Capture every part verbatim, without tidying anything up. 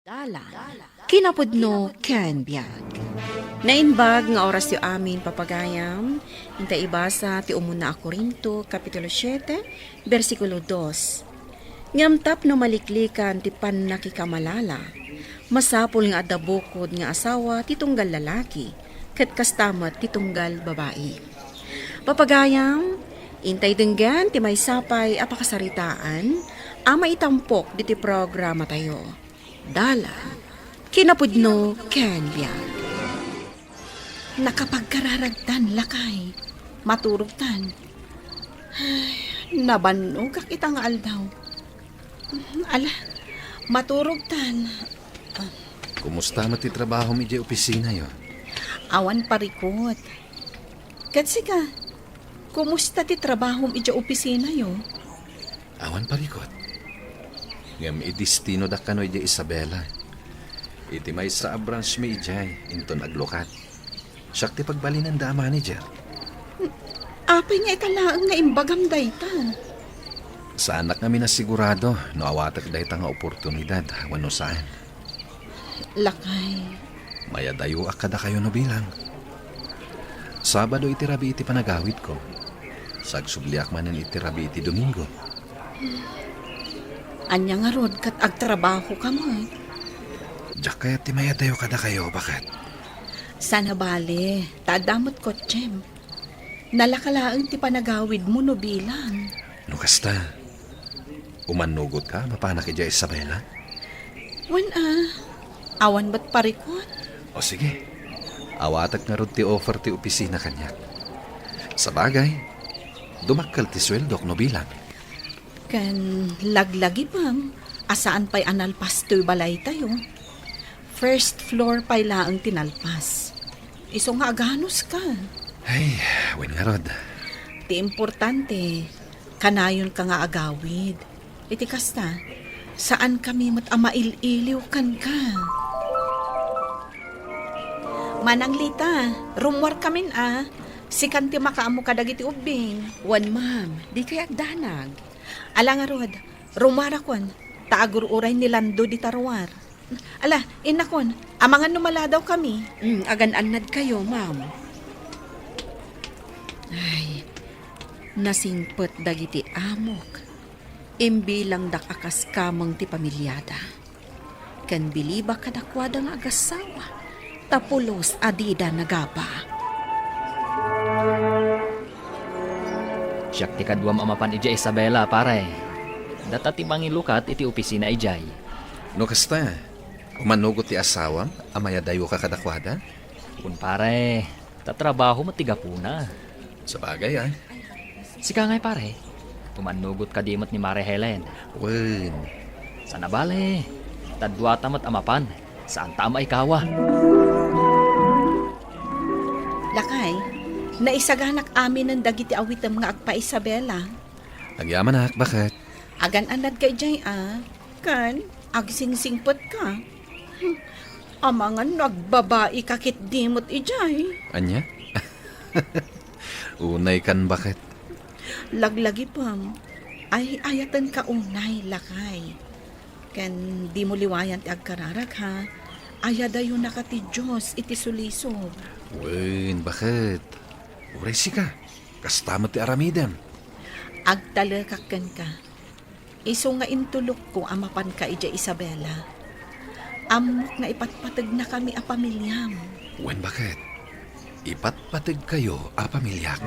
Dalan, kinapudno ken biag. Naimbag nga orasyo amin, papagayam. Inta ibasa ti umuna a Corinto, Kapitulo siete, bersikulo dos. Ngem tapno maliklikan ti pannakikamalala, masapul nga adda bukod nga asawa ti tunggal lalaki, ket kasta met ti tunggal babai. Papagayam, intay denggen ti maysa pay a pakasaritaan a maitampok ditoy programatayo. Dalan, kinapudno ken biag. Nakapagkararagtan, lakay. Maturogtan. Ay, nabannogak ita nga aldaw. Ala, maturogtan. Kumusta met ti trabahom idiay opisinayo? Awan parikot. Ket sika, kumusta ti trabahom idiay opisinayo? Awan parikot. Ngem idestinodak kano idiay Isabela. Iti maysa a branch mi idiay, inton aglukat. Siak ti pagbalinanda a manager. Apay nga ita laeng nga imbagam dayta? Saanak ngamin a sigurado no awatek dayta nga oportunidad wenno saan. Lakay. Mayadayoak kadakayo no bilang. Sabado iti rabii ti panagawidko. Sagsubliak manen iti rabii ti Domingo. Ania ngarud ket agtrabahoka met? Diak kayat ti mayadayo kadakayo, baket. Sana bale, ta adda met kotsem. Nalaka laeng ti panagawidmo no bilang. No kasta, umannugotka a mapanak idiay Isabela? Wen a, awan met parikot. O sige, awatek ngarud ti offer ti opisina kaniak. Sabagay, dumakkel ti sueldok no bilang. Ken laglagipem a saan pay a nalpas toy balaytayo. First floor pay laeng ti nalpas. Isu nga aganuska. Ay, wen ngarud. Ti importante, kanayonka nga agawid. Iti kasta, saankami met a mail-iliw kenka. Manang Lita, rummuarkamin a. Sikan ti makaammo kadagiti ubbing. Wen, ma'am, dikay agdanag. Ala ngarud, rummuarakon, ta agur-uray ni Lando dita ruar. Ala, innakon, amangan no maladawkami. Mm, agan-annadkayo, ma'am. Ay, nasingpet dagiti amok. Imbilangdak a kas kameng ti pamiliada. Ken bilibak kadakuada nga agassawa, ta pulos a dida nagaba. Siak ti kaduam a mapan idiay Isabela, pare. Data ti mangilukat iti opisina idiay. No kasta, umannugot ti asawam a mayadayoka kadakuada? Kun pare, ta trabaho met ti gapuna. Sabagay, a. Sika ngay, pare, umannugot kadi met ni Mare Helen? Wen. Sana bale, ta duata met a mapan, saanta a maikawa. Lakay, naisaganak aminen dagiti awitem nga agpa-Isabela. Agyamanak, baket. Agan-annadka idiay a, ken agsingsingpetka. Hmm, amangan no agbabaika ketdi met idiay. Ania? Unay kan, baket. Laglagipem, ay-ayatenka unay, lakay. Ken dimo liwayan ti agkararag, ha? Ayadayonaka ti Dios iti sulisog. Wen, baket. Uray sika, kasta met ti aramidem. Agtalekak kenka. Isu nga intulokko a mapanka idiay Isabela. Ammok nga ipatpategnakami a pamiliam. Wen, baket. Ipatpategkayo a pamiliak.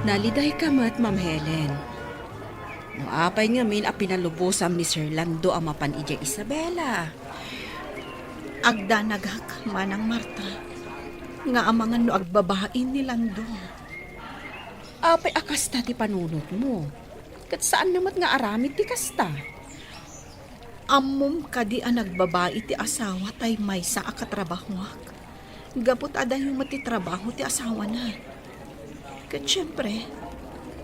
Nalidayka met, Ma'am Helen. No apay ngamin a pinalubosam ni Sir Lando a mapan idiay Isabela? Agdanagak, Manang Marta, nga amangan no agbabai ni Lando. Apay a kasta ti panunotmo? Ket saanna met nga aramid ti kasta. Ammom kadi a nagbabai ti asawa tay maysa a katrabahoak? Gapu ta adayo met ti trabaho ti asawana. Ket siempre,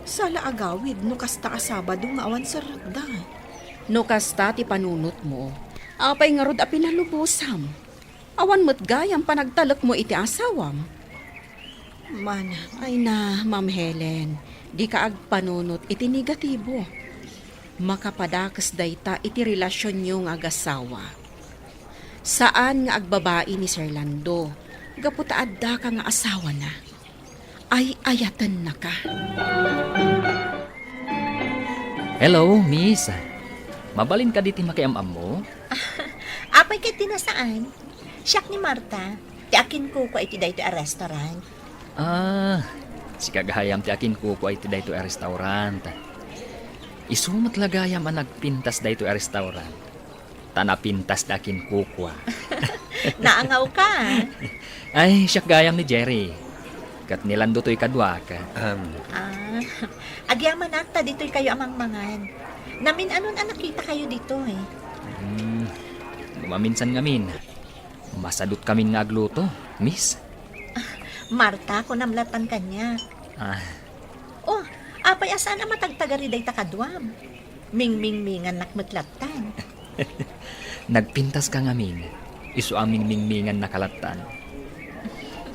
sala a gawid no kasta a Sabado nga awan serrekda. No kasta ti panunotmo, apay ngarud a pinalubosam? Awan met gayam panagtalekmo iti asawam? Mana. Ay na, Ma'am Helen, dika agpanunot iti negatibo. Makapadakes dayta iti relasionyo nga agasawa. Saan nga agbabai ni Sir Lando, gapu ta addaka nga asawana. Ay-ayatennaka. Hello, miss. Mabalin kadi ti makiam-ammo? Apay ket ti nasaan? Siak ni Marta, ti akinkukua iti daytoy a restaurant. Ah, sika gayam ti akinkukua iti daytoy a restaurant. Isu met la gayam a nagpintas daytoy a restaurant. Ta napintas ti akinkukua. Naangawka. Ay, siak gayam ni Jerry. Ket ni Lando toy kaduak. Um, Ah, agyamanak ta ditoy kayo a mangmangan. Namin-anon a nakita kayo ditoy? Hmm, no maminsan ngamin, masadut kamin nga agluto, miss. Marta, kunam latan kaniak. Ah. Oh, apay a saan a matagtagari dayta kaduam? Mingmingmingannak met lattan. Nagpintaska ngamin, isu a mingmingmingannaka lattan.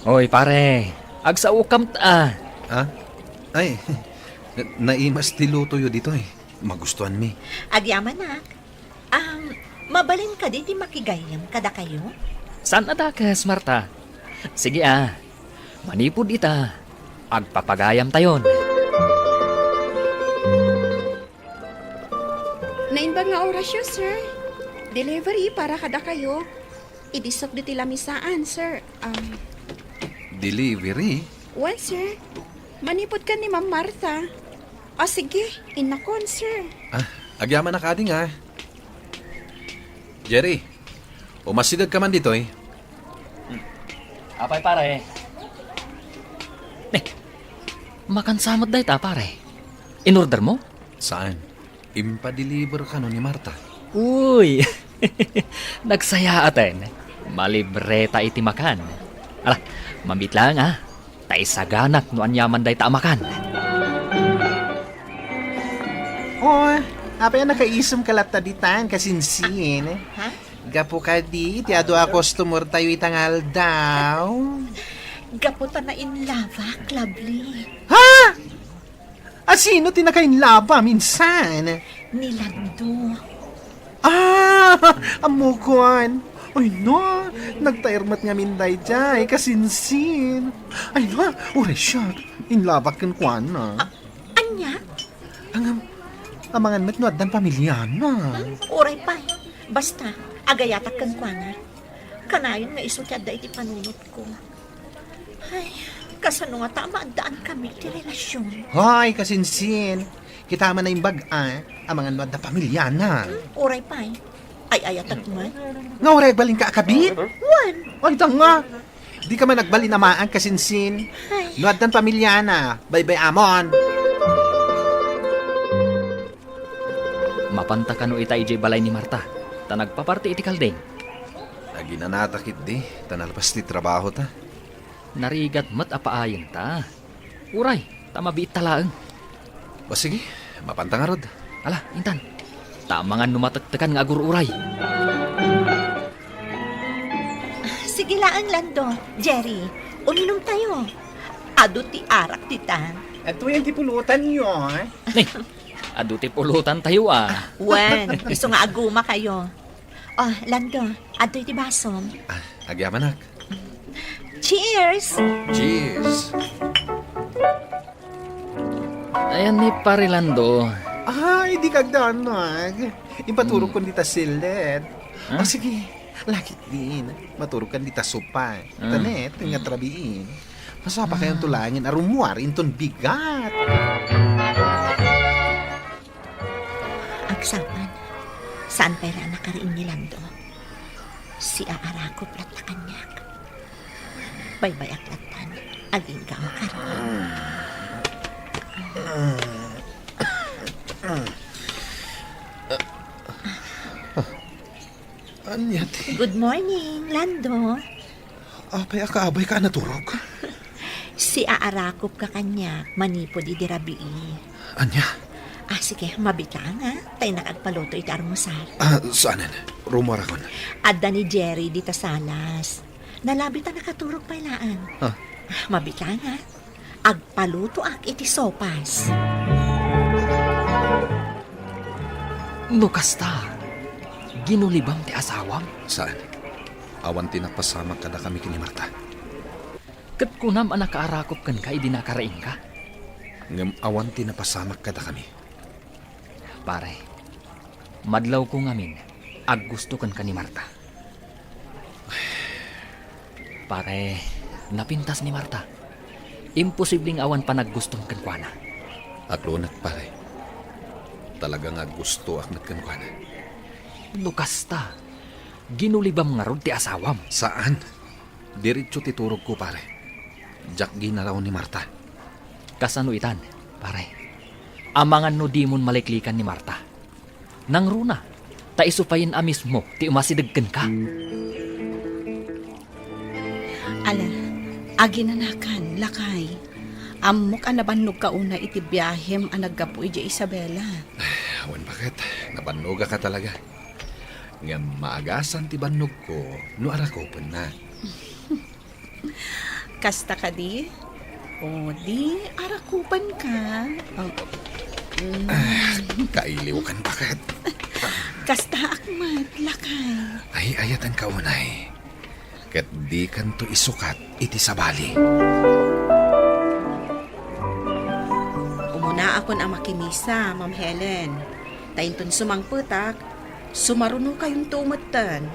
Oy, pare, agsaokam ta. Ah? Ay, na-, naimas ti lutoyo ditoy. Magustuanmi. Agyamanak. Um, mabalin kadi ti makigayyem kadakayo? Saan a dakes, Marta? Sige a. Manipud ita, agpapagayamtayon. Naimbag nga orasyo, sir. Delivery para kadakayo. Idisok ditoy lamisaan, sir. Um, Delivery? Wen, sir. Manipud ken ni Ma'am Martha. O, sige. Innakon, sir. Ah, agyamanak kadi nga. Jerry, umasidegka man ditoy. Hmm. Apay, pare? Eh, makansa met dayta, pare? Inordermo? Saan? Impa-deliver kano ni Marta. Uy! Nagsayaaten. Malibreta iti makan. Ala, mambit laeng, a. Ta isaganak no aniaman dayta a makan. Oh, apay a nakaisumka latta ditan, kasinsin? Ha? Gapu kadi iti adu a customer tayo ita nga aldaw. Gapu ta nainlabak, Lovely. Ha? A sino ti nakainlabam, insan? Ni Lando. Ah, ammokon. Ay na, nagtaer met ngamin daydiay, kasinsin. Ay na, uray siak, inlabak kenkuana. A-, ania? Ngem, amangan met no addan pamiliana. Hmm, uray pay. Basta, agayatak kenkuana. Kanayon nga isu ti adda iti panunotko. Ay, kasano ngata a maaddaankamin ti relasion? Hay, kasinsin. Kita man naimbag a, amangan no adda pamiliana. Hmm, uray pay. Ay-ayatak man. Nga uray agbalinka a kabit? Wen. Ay, danga. Dika man agbalin a maag, kasinsin. Ay. No addan pamiliana, baybay-amon. Mapanta kano ita idiay balay ni Marta, ta nagpaparti iti kalding. Aginanata ketdi, ta nalpas ti trabahota. Narigat met a paayenta. Uray, ta mabiitta laeng. O sige, mapanta ngarud. Ala, intan. Ta amangan no matektekan nga agur-uray. Sige laeng, Lando, Jerry, uminomtayo. Adu ti arak ditan. Adtoy ti pulutanyo, eh? Ni, adu ti pulutantayo, a. Wen, isu nga agumakayo. O, Lando, adtoy ti basom. Ah, agyamanak. Cheers! Cheers! Ayan ni Pare Lando. Ay, dika agdanag. Impaturogkon dita siled. Ah? O, sige, laketdin. Maturogkan dita sopa. Ah. Tanet, nga trabiin. Masapa kayon tulangin a rummuar inton bigat. Agsapa, saan pay la a nakariing ni Lando? Siaarakop latta kaniak. Baybay-ak lattan, agingga a makaram. Ania ti? Good morning, Lando. Apay a kaabayka a naturog? Siaarakopka kaniak manipud idi rabii. Ania? Ah, sige, mabitang, a. Ta innak agpaluto iti armusar. Ah, saanen. Rummuarakon. Adda ni Jerry dita salas. Nalabi ta nakaturog pay laeng. Ah. Ah, mabitang, a. Agpalutoak iti sopas. No kasta, ginulibam ti asawam? Saan. Awan ti napasamak kadakami ken ni Marta. Ket kunam a nakaarakop kenka idi nakaraingka? Ngem awan ti napasamak kadakami. Pare, madlawko ngamin, aggusto kenka ni Marta. Pare, napintas ni Marta. Imposibleng awan panaggustom kenkuana. Aklonak, pare. Talaga nga aggustoak met kenkuana. No kasta, ginulibam ngarud ti asawam? Saan. Diretso ti turogko, pare. Diak ginaraw ni Marta. Kasano itan, pare? Amangan no dimon maliklikan ni Marta. Nangruna, ta isu payen a mismo ti umasideg kenka. Ala, aginanakan, lakay. Ammok a nabannogka unay iti biahem a naggapu idiay Isabela. Wen, baket, nabannogaka talaga. Ngem maagasan ti bannogko no arakupennak. Kasta kadi? O di, arakupenka. O, mm. Ah, kailiwkan, baket. Kastaak met, lakay. Ay, ayatenka unay. Ket dikanto isukat iti sabali. Umunaakon a makimisa, Ma'am Helen. Ta inton sumangpetak, sumarunokayonto metten.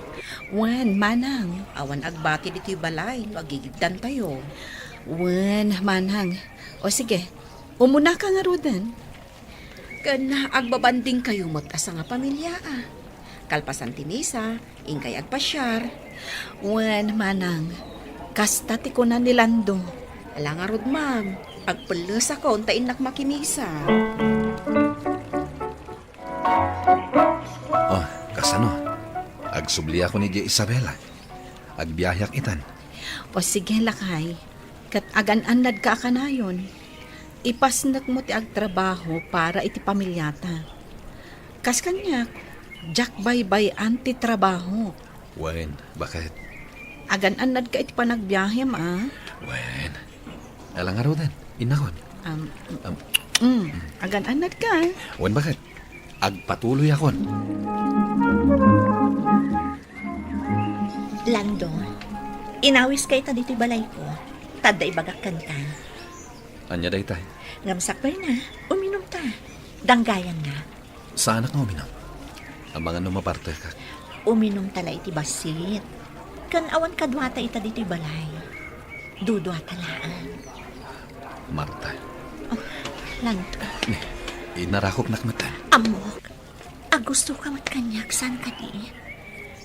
Wen, manang. Awan agbati ditoy balay no agigiddantayo. Wen, manang. O sige, umunaka ngaruden. Ken agbabandingkayo met a sangapamilia, a. Kalpasan ti misa, inkay agpasiar. Wen, manang. Kasta ti kuna ni Lando. Ala ngarud, ma'am. Agpellesakon ta innak makimisa. O, kasano? Agsubliakon idiay Isabela. Agbiaheak itan. O sige, lakay. Ket agan-annadka a kanayon. Ipasnekmo ti agtrabaho para iti pamiliata. Kas kaniak, diak baybay-an ti trabaho. Wen, baket. Agan-annadka iti panagbiahem, a? Wen. Ala ngaruden, innakon. Am, Am, mm, agan-annadka. Wen, baket. Agpatuloyakon. Lando, inawiska ita ditoy balayko. Ta adda ibagak kenka. Ania daytay? Ngem sakbayna, uminumta. Danggayanna. Saanak nga uminum. Amangan no mapartekak. Uminumta la iti bassit. Ken awan kaduata ita ditoy balay. Duduata laeng. Marta. O, Lando. Inarakopnak metten. Ammok. Aggustoka met kaniak, saan kadi?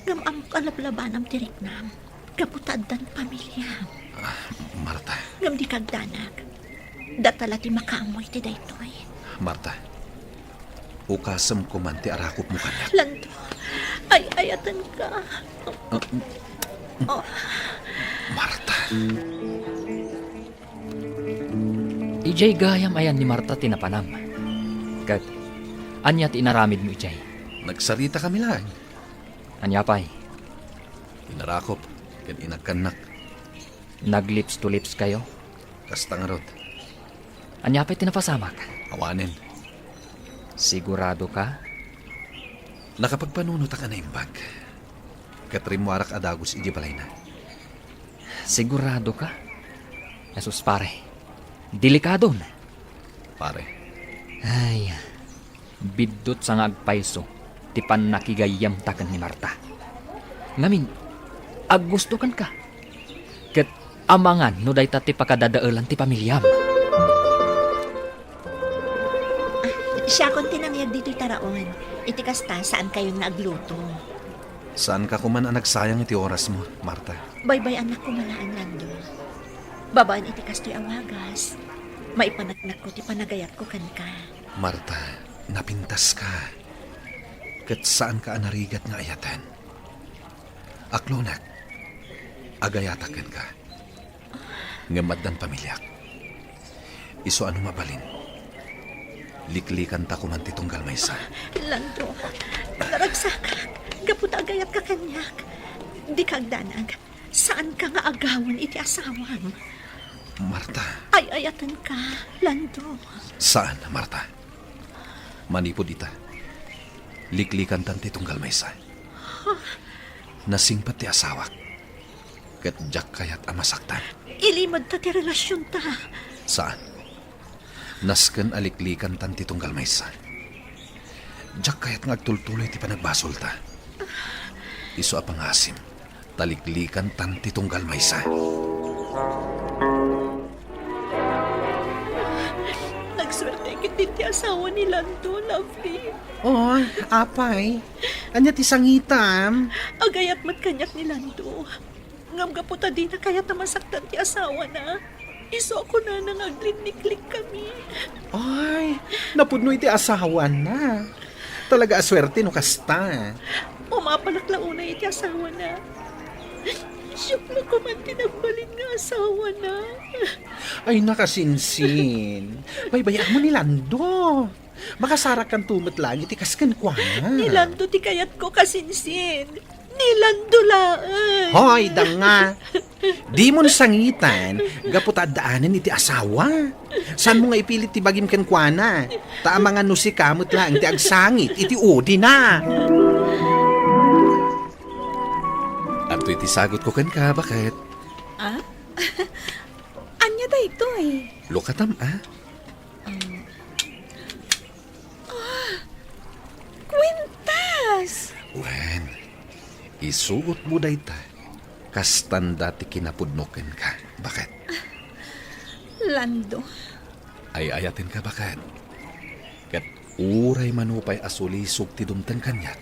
Ngem ammok a lablabanam ti riknam gapu ta addan pamiliam. Ah, Marta. Ngem dika agdanag. Data la ti makaammo iti daytoy. Marta, ukasem koman ti arakopmo kaniak. Lando, ay-ayatenka. Ah, Oh. Marta. Idiay gayam ayan ni Marta ti napanam. Ket ania ti inaramidmo idiay? Nagsaritakami laeng. Ania pay? Inarakop ken inagkannak. Nag-lips to lips kayo? Kasta ngarud. Ania pay ti napasamak? Awanen. Sigurado ka? Nakapagpanunotak a naimbag. Ket rimmuarak a dagus idiay balayna. Sigurado ka? Asus, pare. Delikadon. Pare. Ay, biddutsa nga agpayso ti pannakigayyemta ken ni Marta. Ngamin, aggusto kenka. Ket amangan no dayta ti pakadadaelan ti pamiliam. Ah, siakon ti nangngeg ditoy taraon. Iti kasta, saankayon nga agluto. Saanka koman a nagsayang iti orasmo, Marta. Baybay-annak koma laeng, Lando. Babaen iti kastoy a wagas, maipaneknekko ti panagayatko kenka. Marta, napintaska. Ket saanka a narigat nga ayaten. Aklonek, agayatak kenka. Ngem addan pamiliak. Isu a no mabalin, liklikanta koman ti tunggal maysa. Lando, naragsakak gapu ta agayatka kaniak. Dika agdanag. Saanka nga agawen iti asawam. Marta. Ay-ayatenka, Lando. Saan, Marta. Manipud ita, Liklikantan ti tunggal maysa. Nasingpet ti asawak, ket diak kayat a masaktan. Ilimedta ti relasionta. Saan. Nasken a liklikantan ti tunggal maysa. Diak kayat nga agtultuloy ti panagbasolta. Isu a pangasim, ta liklikantan ti tunggal maysa. Nagsuerte ketdi ti asawa ni Lando, Lovely. Oh, apay. Ania ti sangitam? Agayat met kaniak ni Lando. Ngem gapu ta dina kayat a masaktan ti asawana, isu a kunana nga aglinliklikkami. Ay, napudno iti asawana. Talaga a suerte no kasta. Umapalak la unay iti asawana. Siak la koman ti nagbalin nga asawana. Ay, nakasinsin. Baybay-am ni Lando. Makasarakanto met laeng iti kas kenkuana. Ni Lando ti kayatko, kasinsin. Ni Lando laeng. Hoy, danga. Dimon sangitan, gapu ta addaanen iti asawa. Saanmo nga ipilit ti bagim kenkuana? Ta amangan no sika met laeng ti agsangit iti udina. Adtoy ti sagutko kenka, baket. Ah? Ania daytoy? Lukatam, ah? Um, ah, kwintas! Wen, isuotmo dayta. Kastanda ti kinapudno kenka. Baket? Lando. Ay-ayatenka, baket. Ket uray mano pay a sulisog ti dumteng kaniak,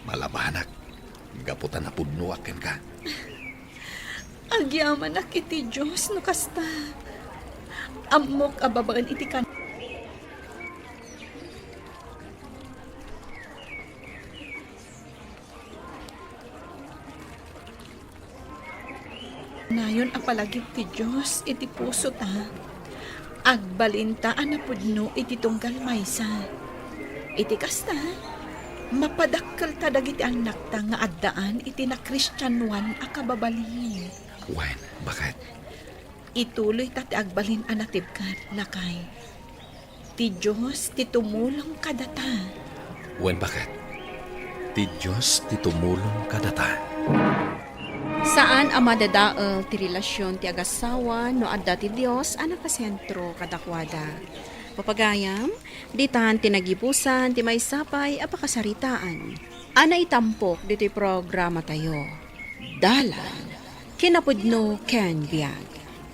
malabanak gapu ta napudnoak kenka. Agyamanak iti Dios no kasta. Ammok a babaen iti kan- Nayon a palagip ti Dios iti pusota. Agbalinta a napudno iti tunggal maysa. Iti kasta, mapadakkelta dagiti annakta nga addaan iti nakristianoan a kababalin. Wen, baket? Ituloyta ti agbalin a natibkad, lakay. Ti Dios ti tumulong kadata. Wen, baket? Ti Dios ti tumulong kadata. Saan a madadael ti relasion ti agassawa no adda ti Dios a nakasentro kadakuada. Papagayam, ditan ti nagibusan ti maysa pay a pakasaritaan a naitampok ditoy programatayo. Dalan, kinapudno ken biag.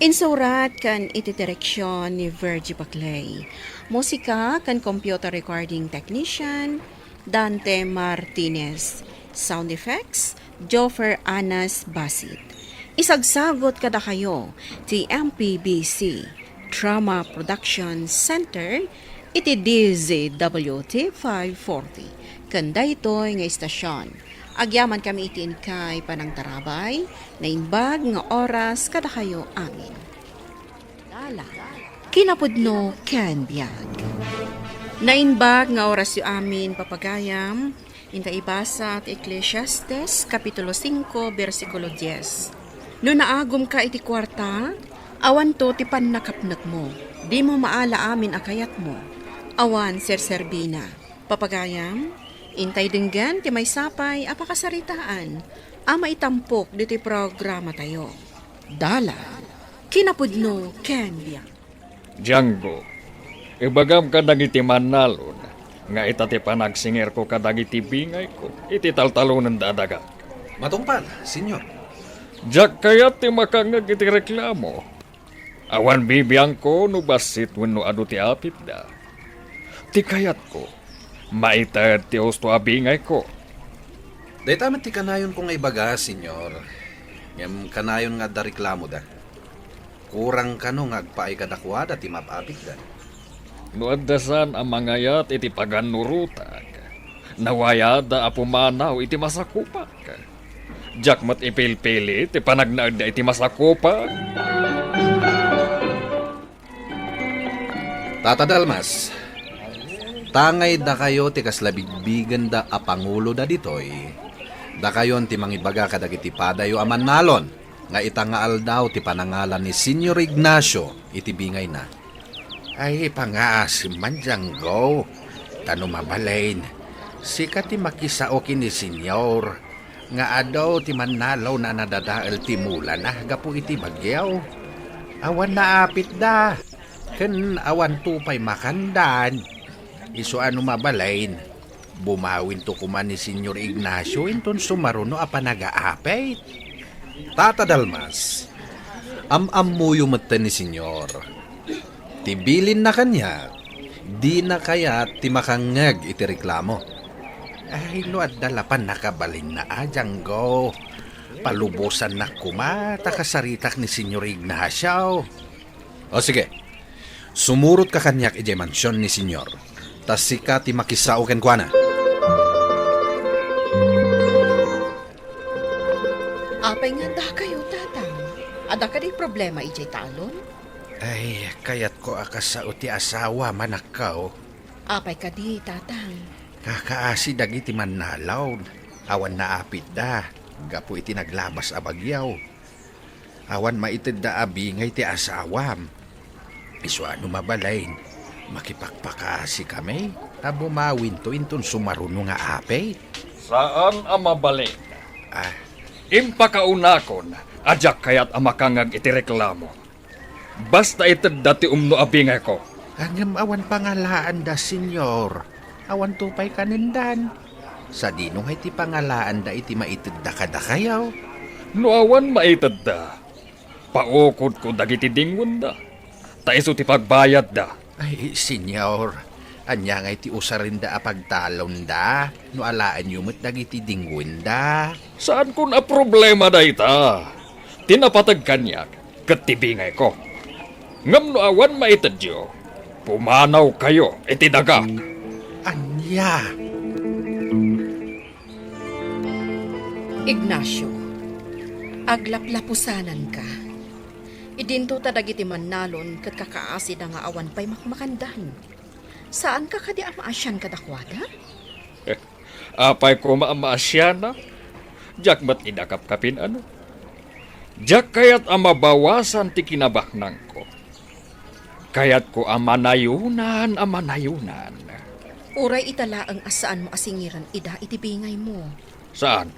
Insurat ken iti direksion ni Virgie Baclay. Musika ken computer recording technician, Dante Martinez. Sound effects, Joffer Anas Basit. Isagsagut kadakayo ti M P B C Drama Production Center iti D Z W T five forty. Ken daytoy nga istasion, agyamankami iti inkay panangtarabay, naimbag nga oras kadakayo amin. Dalan, kinapudno ken biag. Naimbag nga orasyo amin, papagayam, inta ibasa ti Eclesiastes, Kapitulo singko, bersikulo dies. No naagumka iti kuarta, awanto ti pannakapnekmo. Dimo maala amin a kayatmo. Awan serserbina. Papagayam, intay denggen ti maysa pay a pakasaritaan a maitampok ditoy programatayo. Dalan, kinapudno ken biag. Django, ibagam kadagiti mannalon nga ita ti panagsingerko kadagiti bingayko iti taltalonenda a daga. Matungpal, Senyor. Diak kayat ti makangngeg iti reklamo. Awan bibiangko no bassit wenno adu ti apitda. Ti kayatko, maited ti husto a bingayko. Dayta met ti kanayonko nga ibaga, Senyor. Ngem kanayon nga adda reklamoda. Kurang kano nga agpaay kadakuada ti maap-apitda. No adda saan a mangayat iti pagannurotak, nawayada a pumanaw iti masakupak. Diak met ipilpili ti panagnaedda iti masakupak. Tata Dalmas, tangay dakayo ti kasla bigbigenda a panguloda ditoy, dakayon ti mangibaga kadagiti padayo a mannalon nga ita nga aldaw ti panangalan ni Senyor Ignacio iti bingayna. Ay, pangaasim man, Django. Ta no mabalin, Sika ti makisao ken ni Senyor nga adu ti mannalon a nadadael ti mulana gapu iti bagyo. Awan naapitda, ken awanto pay makandan. Isu a no mabalin, bumawinto koma ni Senyor Ignacio inton sumaruno a panagaapit. Tata Dalmas, am-ammoyo metten ni Senyor. Ti bilinna kaniak, dina kayat ti makangngeg iti reklamo. Ay, no adda la pannakabalinna a, Django, palubosannak koma ta kasaritak ni Senyor Ignacio. O sige, sumurotka kaniak idiay mansion ni Senyor, ta sika ti makisao kenkuana. Apay nga addakayo, Tatang? Adda kadi problema idiay talon? Ay, kayatko a kasao ti asawam, anakko. Apay kadi, Tatang? Kakaasi dagiti mannalon. Awan naapitda gapu iti naglabas a bagyo. Awan maitedda a bingay ti asawam. Isu a no mabalin, makipakpakaasikami a bumawinto inton sumaruno nga apit. Saan a mabalin. Ah. Impakaunakon a diak kayat a makangngeg iti reklamo. Basta itedda ti umno a bingayko. Ngem awan pangalaanda, Senyor. Awanto pay kanendan. Sadino ngay ti pangalaanda iti maitedda kadakayo? No awan maitedda, paukodko dagiti dingwenda, ta isu ti pagbayadda. Ay, Senyor, ania ngay ti usarenda a pagtalonda no alaenyo met dagiti dingwenda? Saankon a problema dayta. Ti napateg kaniak ket ti bingayko. Ngem no awan maitedyo, pumanawkayo iti dagak. Ania? Ignacio, aglaplapusananka. Idinto ta dagiti mannalon ket kakaasida nga awan pay makmakandan. Saanka kadi a maasian kadakuada? Apay koma a maasianak? Diak met ida kapkapin, ano? Diak kayat a mabawasan ti kinabaknangko. Kayatko a manayonan a manayonan. Uray ita laeng a saanmo a singiran ida iti bingaymo. Saan?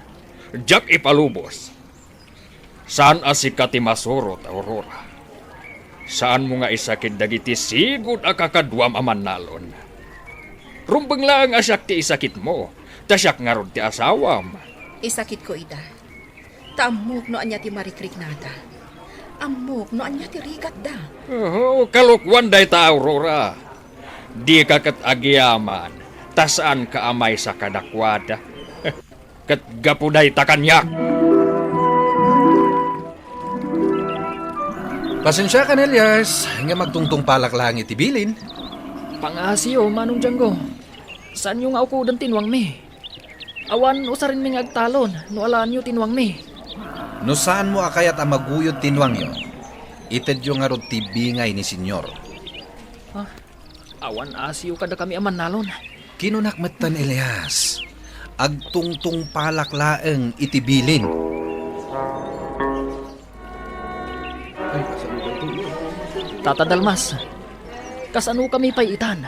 Diak ipalubos. Saan a sika ti masurot, Aurora. Saanmo nga isakit dagiti sigud a kakaduam a mannalon. Rumbeng laeng a siak ti isakitmo, ta siak ngarud ti asawam. Isakitko ida. Ta ammok no ania ti marikriknada. Ammok no ania ti rigatda. Oh, kalokuan dayta, Aurora. Dika ket agyaman, ta saanka a maysa kadakuada. Ket gapu dayta kaniak. Pasensiakan, Elias, ngem agtungtungpalak laeng iti bilin. Pangaasiyo, Manong Django. Saanyo nga ukoden ti nuangmi. Awan usarenmi nga agtalon no alaenyo ti nuangmi. No saanmo a kayat a maguyod ti nuangyo, itedyo ngarud ti bingay ni Senyor. Ah, awan asiyo kadakami a mannalon. Kinunak metten, Elias, agtungtungpalak laeng iti bilin. Tata Dalmas, kasanokami pay itan?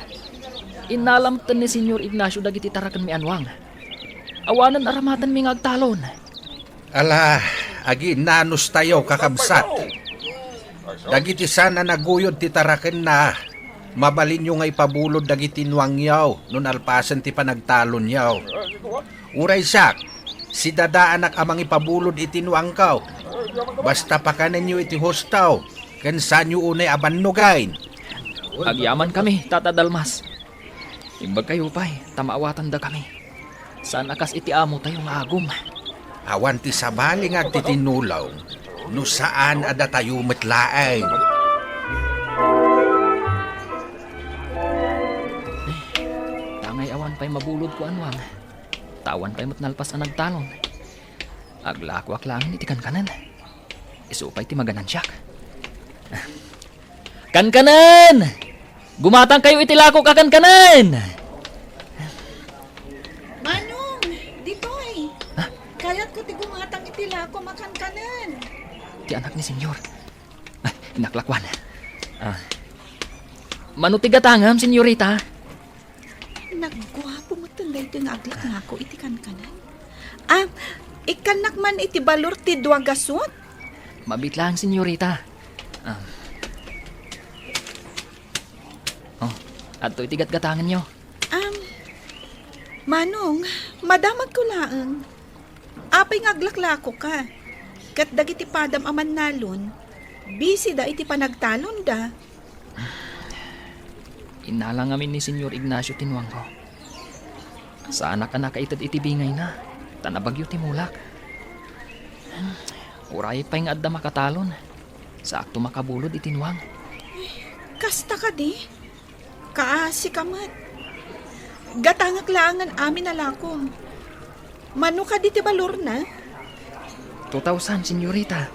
Innala metten ni Senyor Ignacio dagiti tarakenmi a nuang. Awanen aramatenmi nga agtalon. Ala, aginnanustayo, kakabsat. Dagiti saan a naguyod ti tarakenna, mabalinyo nga ipabulod dagiti nuangyo no nalpasen ti panagtalonyo. Uray siak, sidadaanak a mangipabulod iti nuangko. Basta pakanenyo iti husto, ken saanyo unay a bannogen. Agyamankami, Tata Dalmas. Imbagkayo pay, ta maawatandakami. Saan a kas iti amotayo nga agum. Awan ti sabali nga agtitinnulong no saan a datayo met laeng. Tangay awan pay mabulodko a nuang. Ta awan pay met nalpas a nagtalon. Aglakoak laeng iti kankanen. Isu pay ti maganansiak. Kankanen! Gumatangkayo iti lakok a kankanen! Manong, ditoy. Ha? Kayatko ti gumatang iti lakom a kankanen. Ti anak ni Senyor. Ah, inaklakuan. Ah. Mano ti gatangem, senyorita? Nagguapo met dayta nga aglaklako iti kankanan. Ah, ikkannak man iti balor ti dua gasut? Mabit laeng, senyorita. Ah. Oh, adto iti gatgatangenyo. Um, Manong, madamagko laeng. Apay nga aglaklakoka? Ket dagiti padam a mannalon, bisida iti panagtalonda. Innala ngamin ni Senyor Ignacio ti nuangko. Saanak a nakaited iti bingayna, ta nabagyo ti mulak. Uray pay nga adda makatalon, saakto makabulod iti nuang. Kasta kadi? Kaasi ka met. Gatangak laengen amin a lakom. Mano kadi ti balorna? Two thousand, senyorita.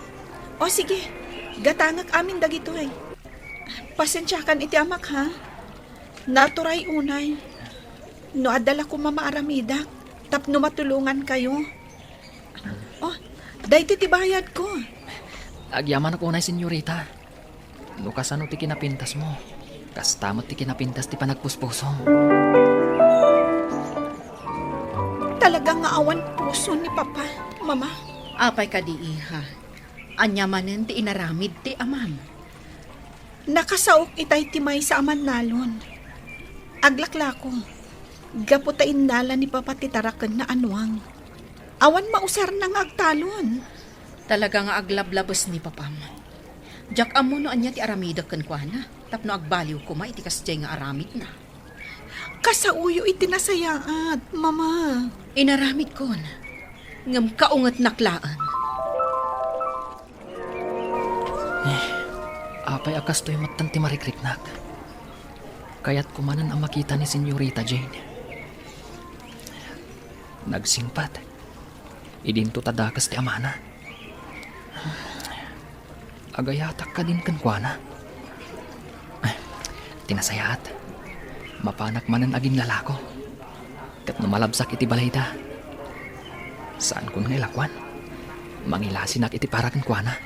O sige, gatangak amin dagitoy. Pasensiakan iti amak, ha? Naturay unay. No adda la koma maaramidak, tapno matulongankayo. Oh, daytoy ti bayadko. Agyamanak unay, senyorita. No kasano ti kinapintasmo, kasta met ti kinapintas ti panagpuspusom. Talaga nga awan puso ni Papa, Mama. Apay kadi, iha? Ania manen ti inaramid ti amam? Nakasaok itay ti maysa a mannalon. Aglaklako, gapu ta innala ni Papa ti tarakenna a nuang. Awan mausarna nga agtalon. Talaga nga aglablabes ni Papam. Diak ammo no ania ti aramidek kenkuana tapno agbaliw koma iti kasdiay nga aramidna. Kasaoyo iti nasayaat, Mama. Inaramidkon, ngem kaungetnak laeng. Eh, apay a kastoy metten ti marikriknak? Kayatko manen a makita ni Senyorita Jane. Nagsingpet. Idinto ta dakes ti amana. Agayatak kadin kenkuana. Ay, ti nasayaat, mapanak manen aginlalako. Ket no malabsak iti balayda, saankon nga ilakuan. Mangilasinak iti para kenkuana,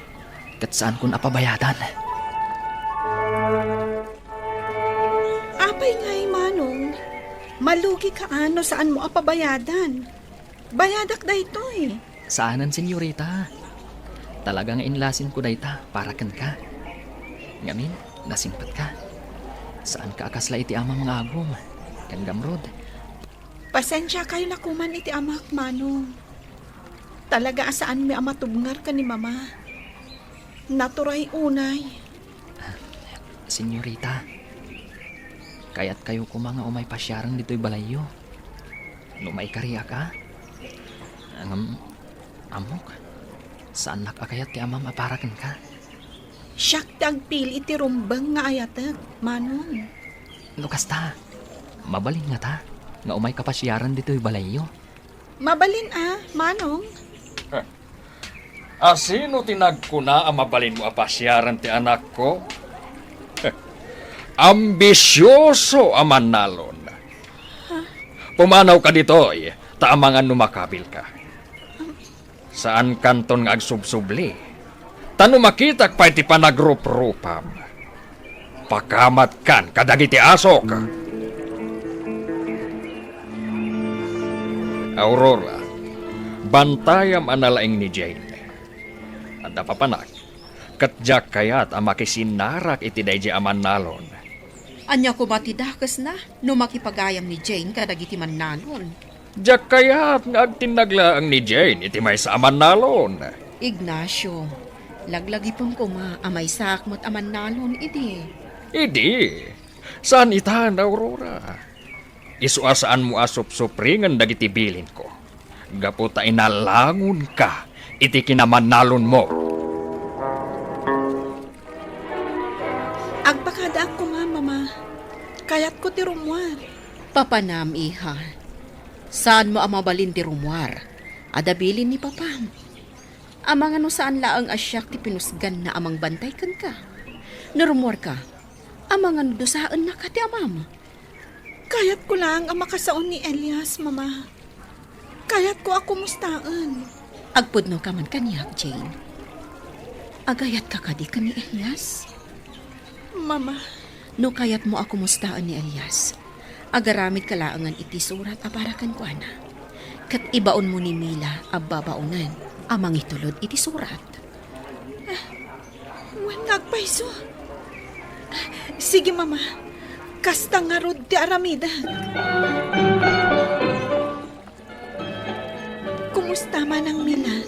ket saankon a pabayadan. Apay ngay, Manong? Malugika a no saanmo a pabayadan. Bayadak daytoy. Saanen, senyorita. Talaga nga inlasinko dayta para kenka. Ngamin, nasingpetka. Saanka a kasla iti amam nga agum ken gamrud. Pasensiakayo la koman iti amak, Manong. Talaga a saanmi a matubngar ken ni Mama. Naturay unay. Senyorita, kayatkayo koma nga umay pasiaren ditoy balayyo. No maikariak a? Ngem, ammok, saannak a kayat ti amam a para kenka. Siak ti agpili iti rumbeng nga ayatek, Manong. No kasta, mabalin ngata nga umay kapasiaren ditoy balayyo? Mabalin a, Manong. A sino ti nagkuna a mabalinmo a pasiaren ti anakko? Ambisioso a mannalon. Pumanawka ditoy, ta amangan no makabilka. Saankanton nga agsubsubli. Ta no makitak pay ti panagruprupam, pakamatkan kadagiti asok. Aurora, bantayam a nalaing ni Jane. Adda papanak, ket diak kayat a makisinnarak iti daydi a mannalon. Ania koma ti dakesna no makipagayam ni Jane kadagiti mannalon? Diak kayat nga agtinnag laeng ni Jane iti maysa a mannalon. Ignacio, laglagipem koma a maysaak met a mannalon idi. Idi, saan itan, Aurora. Isu a saanmo a supsupringen dagiti bilinko, gapu ta inalangonka iti kinamannalonmo. Agpakadaak koma, Mama. Kayatko ti rummuar. Papanam, iha. Saanmo a mabalin ti rummuar. Adda bilin ni Papam. Amangan no saan laeng a siak ti pinusganna a mangbantay kenka. No rummuarka, amangan no dusaennaka ti amam. Kayatko laeng a makasao ni Elias, Mama. Kayatko a kumustaen. Agpudnoka man kaniak, Jane. Agayatka kadi ken ni Elias? Mama. No kayatmo a kumustaen ni Elias, Agaramidka laengen iti surat a para kenkuana. Ket ibaonmo ni Mila a babaonen a mangitulod iti surat. Ah, wen nga agpayso. Sige, Mama. Kasta ngarud ti aramidek. Kumusta, Manang Mila?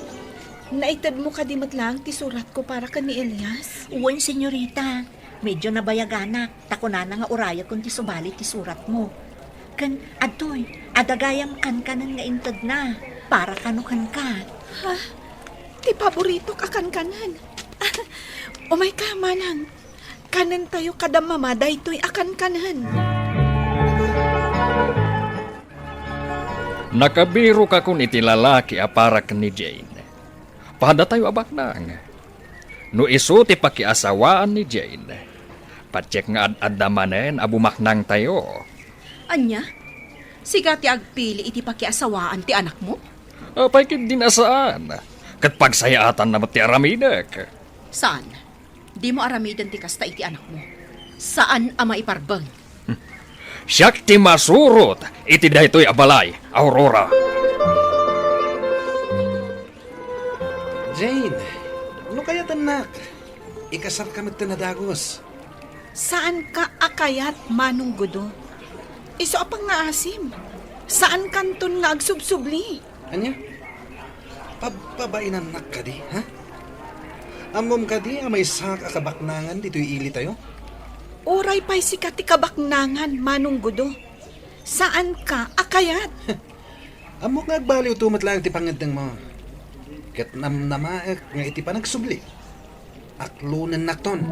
Naitedmo kadi met laeng ti suratko para ken ni Elias? Wen, senyorita. Medyo nabayaganak, ta kunana nga urayekon ti subali ti suratmo. Ken adtoy, adda gayam kankanen nga intedna para kano kenka. Ha? Ti paboritok a kankanen. Umayka, Manang. Kanentayo kada Mama daytoy a kankanen. Nakabirokakon iti lalaki a para ken ni Jane. Padatayo a baknang. No isu ti pakiasawaan ni Jane, patiek nga ad-adda manen a bumaknangtayo. Ania? Sika ti agpili iti pakiasawaan ti anakmo? Apay ketdin a saan? Ket pagsayaatanna met ti aramidek. Saan? Dimo aramiden ti kasta iti anakmo. Saan a maiparbeng. Siak ti masurot iti daytoy a balay, Aurora. Jane, no kayatennak, ikasarka metten a dagus. Saanka a kayat, Manong Gudo. Isu a pangngaasim. Saankanton nga agsubsubli. Ania? Pabpabainannak kadi, ha? Ammom kadi a maysak a kabaknangan ditoy ilitayo? Uray pay sika ti kabaknangan, Manong Gudo. Saanka a kayat. Ammok nga agbaliwto met laeng ti pangngeddengmo. Ket namnamaek nga iti panagsubli, aklonennakton.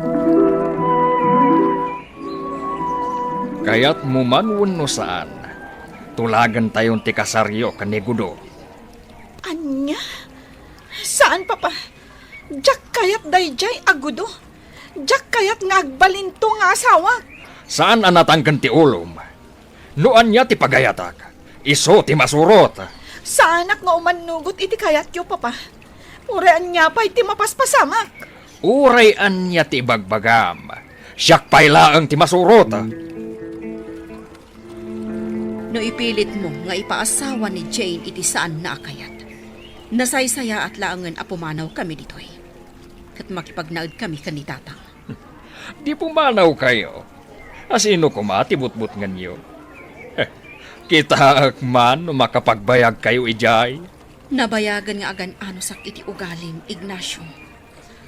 Kayatmo man wenno saan, tulagentayon ti kasaryo ken ni Gudo. Ania? Saan, Papa. Diak kayat daydiay a Gudo. Diak kayat nga agbalinto nga asawak. Saan a natangken ti ulom. No ania ti pagayatak, isu ti masurot. Saanak nga umannugot iti kayatyo, Papa. Uray ania pay ti mapaspasamak. Uray ania ti ibagbagam, siak pay laeng ti masurot. No ipilitmo nga ipaasawa ni Jane iti saanna a kayat, nasaysayaat laengen a pumanawkami ditoy. Ket makipagnaedkami ken ni Tatang. Di pumanawkayo. A sino koma ti butbutngenyo? Kitaek man no makapagbayagkayo idiay. Nabayagen nga agan-anosak iti ugalim, Ignacio.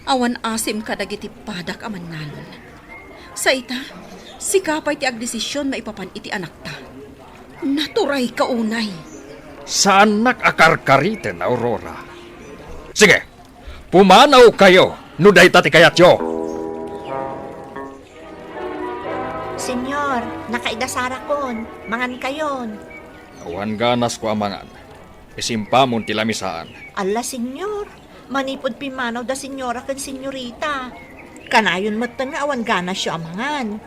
Awan asim kadagiti padak a mannalon. Sa ita, sika pay ti agdesision maipapan iti anakta. Naturayka unay. Saannak a karkariten, Aurora. Sige, pumanawkayo no dayta ti kayatyo. Senyor, nakaidasarakon. Mangankayon. Awan ganasko a mangan. Isimpamon ti lamisaan. Alla, Senyor, manipud pimmanaw da Senyora ken Senyorita. Kanayon metten nga awan ganasyo a mangan.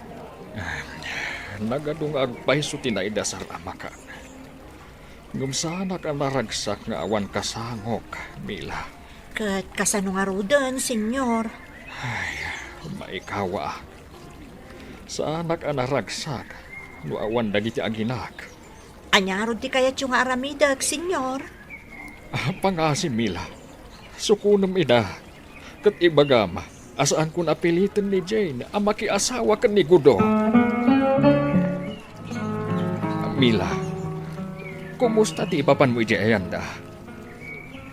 Nagadu nga agpayso ti naidasar a makan. Ngem saanak a naragsak nga awan kasangok, Mila. Ket kasano ngaruden, Senyor? Ay, maikawaak. Saanak a naragsak no awan dagiti aginak. Ania ngarud ti kayatyo nga aramidek, Senyor? Ah, pangngaasim, Mila. Sukonem ida. Ket ibagam a saanko a piliten ni Jane a makiasawa ken ni Gudo. Mila, kumusta ti ipapanmo idiay ayanda?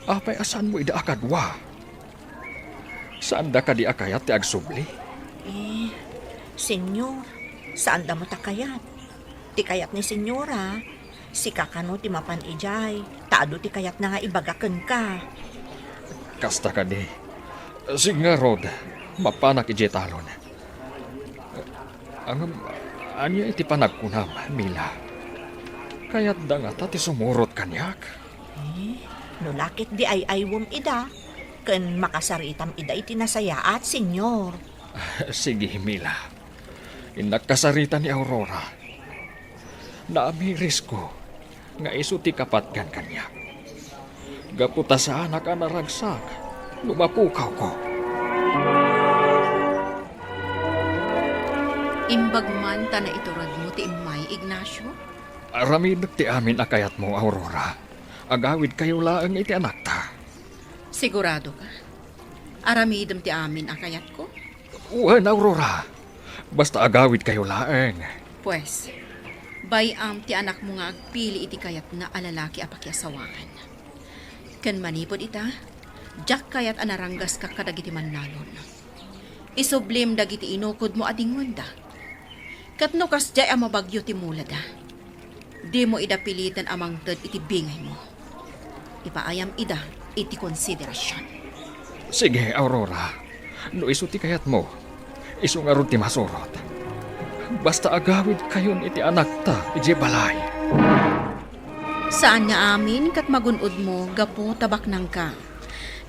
Apay a saanmo ida a kadua? Saanda kadi a kayat ti agsubli? Eh, Senyor, saanda met a kayat. Ti kayat ni Senyora, sika kano ti mapan idiay, ta adu ti kayatna nga ibaga kenka. Kasta kadi. Sige ngarud, mapanak idiay talon. Ngem, ania iti panagkunam, Mila? Kayatda ngata ti sumurot kaniak? Eh, no la ketdi ay-aywem ida, ken makasaritam ida iti nasayaat, Senyor. Sige, Mila. Innak kasarita ni Aurora. Naamirisko nga isu ti kapatgan kaniak. Gapu ta saanak a naragsak no mapukawko. Imbag man ta naituredmo ti immay, Ignacio? Aramidek ti amin a kayatmo, Aurora. Agawidkayo laeng iti anakta. Sigurado ka? Aramidem ti amin a kayatko? Wen, Aurora. Basta agawidkayo laeng. Pues, bay-am ti anakmo nga agpili iti kayatna a lalaki a pakiasawaan. Ken manipud ita, diak kayat a naranggaska kadagiti mannalon. Isublim dagiti inukodmo a dingwenda. Ket no kasdiay a mabagyo ti mulada, dimo ida piliten a mangted iti bingaymo. Ipaayam ida iti konsiderasion. Sige, Aurora. No isu ti kayatmo, isu ngarud ti masurot. Basta agawidkayon iti anakta idiay balay. Saan nga amin ket magun-odmo gapu ta baknangka.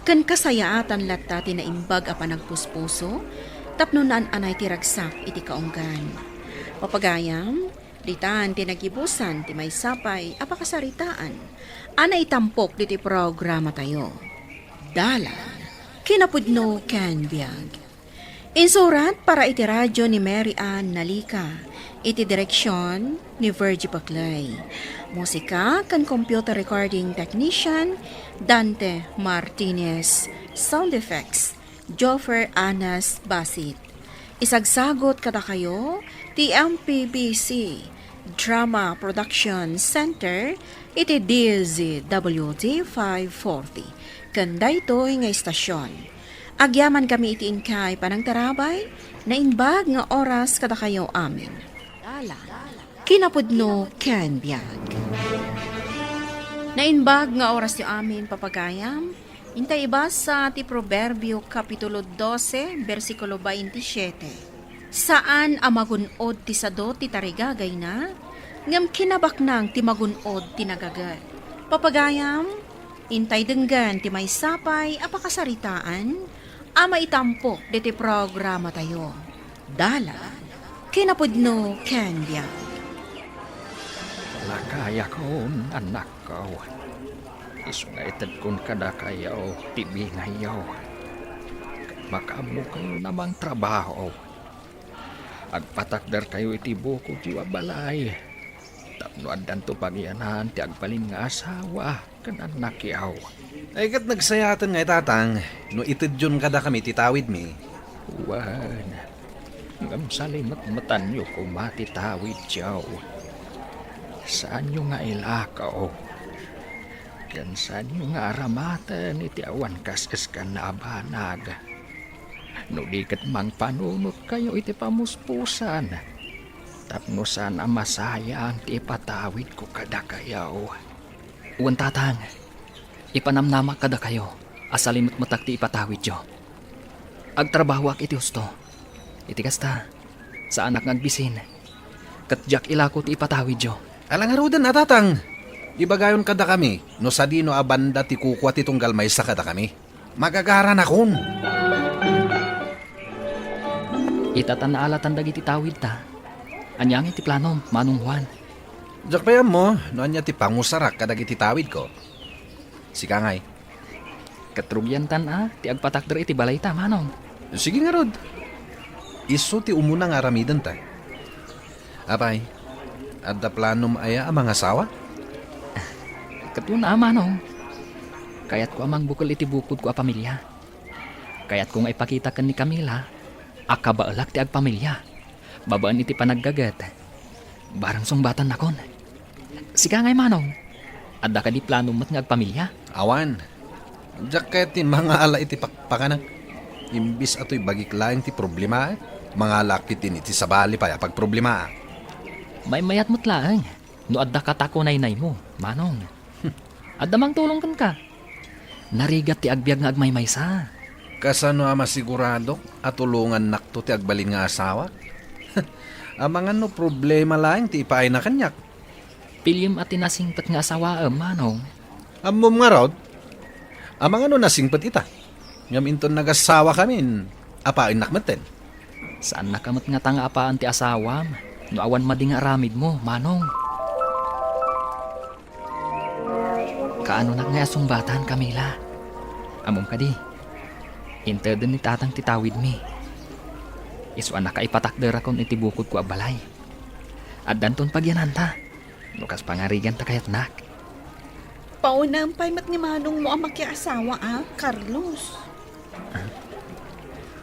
Ken kasayaatan latta ti naimbag a panagpuspuso tapno naan-anay ti ragsak iti kaunggan. Papagayam, ditan ti nagibusan ti maysa pay a pakasaritaan a naitampok ditoy programatayo. Dalan, kinapudno ken biag. Insurat para iti radyo ni Mary Ann Nalica, iti direksion ni Virgie Paclay. Musika ken computer recording technician, Dante Martinez. Sound effects, Joffer Anas Basit. Isagsagot kadakayo ti M P B C Drama Production Center iti D Z W T five forty. Ken daytoy nga istasion, agyamankami iti inkay panangtarabay, naimbag nga oras kadakayo amin. Dalan, kinapudno ken biag. Naimbag nga orasyo amin, papagayam, intay ibasa ti Proverbio, Kapitulo dose, bersikulo baintisiete. Saan a magun-od ti sado ti tarigagayna, ngem kinabaknang ti magun-od ti nagaget. Papagayam, intay denggen ti maysa pay a pakasaritaan a maitampok ditoy programatayo. Dalan, kinapudno ken biag. Lakayakon, annakko. Isu nga itedkon kadakayo ti bingayyo. Makaammokayon a mangtrabaho. Agpatakderkayo iti bukodyo a balay tapno addanto pagyanan ti agbalin nga asawa ken annakyo. Ay, ket nagsayaten nga itatang no itedyon kadakami ti tawidmi. Wen, ngem salimetmetanyo koma ti tawidyo. Saanyo nga ilakaw, ken saanyo nga aramaten iti awan kas-eskanna a banag. No di ket mangpanunotkayo iti pamuspusan, tapno saan a masayang ti ipatawidko kadakayo. Wen, tatang, ipanamnamak kadakayo a salimetmetak ti ipatawidyo. Agtrabahoak iti husto. Iti kasta, saanak nga agbisin, ket diak ilako ti ipatawidyo. Ala ngaruden a, tatang, ibagayon kadakami no sadino a banda ti kukua ti tunggal maysa kadakami. Magagaranakon. Ita ta naalatan dagiti tawidta. Ania ngay ti planom, Manong Juan? Diak pay ammo no ania ti pangusarak kadagiti tawidko. Sika ngay. Ket rugiantan a ti agpatakder iti balayta, Manong. Sige ngarud. Isu ti umuna nga aramidenta. Apay, adda planom aya a mangasawa? Ket wen a, Manong. Kayatko a mangbukel iti bukodko a pamilia. Kayatko nga ipakita ken ni Camila a kabaelak ti agpamilia babaen iti panaggaget. Barang sungbatannakon. Sika ngay, Manong, adda kadi planom met nga agpamilia? Awan. Diak kayat ti mangala iti pakpakanak. Imbis a toy bagik laeng ti problemaak, mangalaak ketdin iti sabali pay a pagproblemaak. Maymayat met laeng no adda katakunaynaymo, Manong. Adda mangtulong kenka. Narigat ti agbiag nga agmaymaysa. Kasano a masiguradok a tulongannakto ti agbalin nga asawak? Amangan no problema laeng ti ipaayna kaniak. Piliem a ti nasingpet nga asawaem, Manong. Ammom ngarud? Amangan no nasingpet ita? Ngem inton nagasawakamin, apaennak metten. Saannaka met ngata nga apaen ti asawam no awan madi nga aramidmo, Manong. Kaanonak ngay a sungbatan, Camila? Ammom kadi, inteden ni tatang ti tawidmi. Isu a nakaipatakderakon iti bukodko a balay. Addanton pagyananta. No kas pangariganta kayatnak. Paunam pay met ni manongmo a makiasawa, a, Carlos.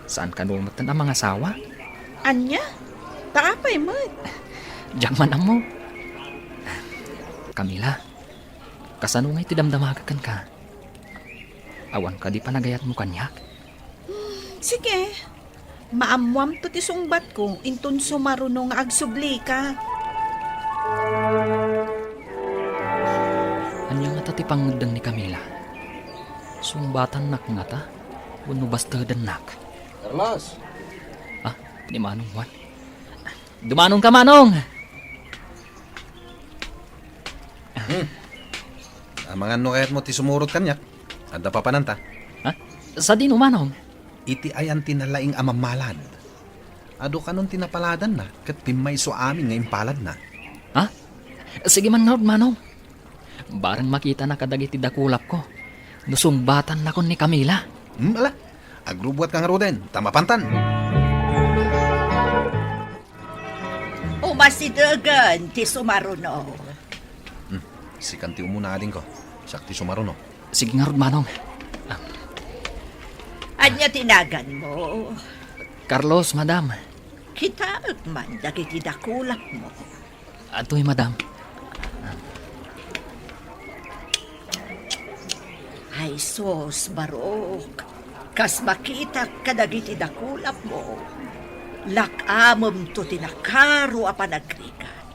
Saan kano metten a mangasawa? Ania? Ta apay met? Diak man ammo. Camila, kasano ngay ti damdamagak kenka? Awan kadi panagayatmo kaniak? Sige. Maammoamto ti sungbatko, inton sumaruno nga agsublika. Ania ngata ti pangngeddeng ni Camila? Sungbatannak ngata wenno bastedennak? Carlos! Ah, ni Manong Juan. Dumanonka, Manong! Hmm. Amangan no kayatmo ti sumurot kaniak? Adda papananta? Ha? Sadino, Manong? Iti ayan ti nalaing a mammalad. Adu kanon ti napaladanna ket pimmayso amin nga impaladna. Ha? Sige man ngarud, Manong. Bareng makitana kadagiti dakulapko no sungbatannakon ni Camila. Hmm, ala. Agrubuatka ngaruden, ta mapantan. Umasidegen ti sumaruno. Hmm, sikan ti umuna, adingko. Siak ti sumaruno. Sige ngarud, Manong. Ah. Ania ti naganmo? Carlos, Madam. Kitaek man dagiti dakulapmo. Adtoy, Madam. Ay sus, Barok, kas makitak kadagiti dakulapmo, lak-amemto ti nakaro a panagrigat.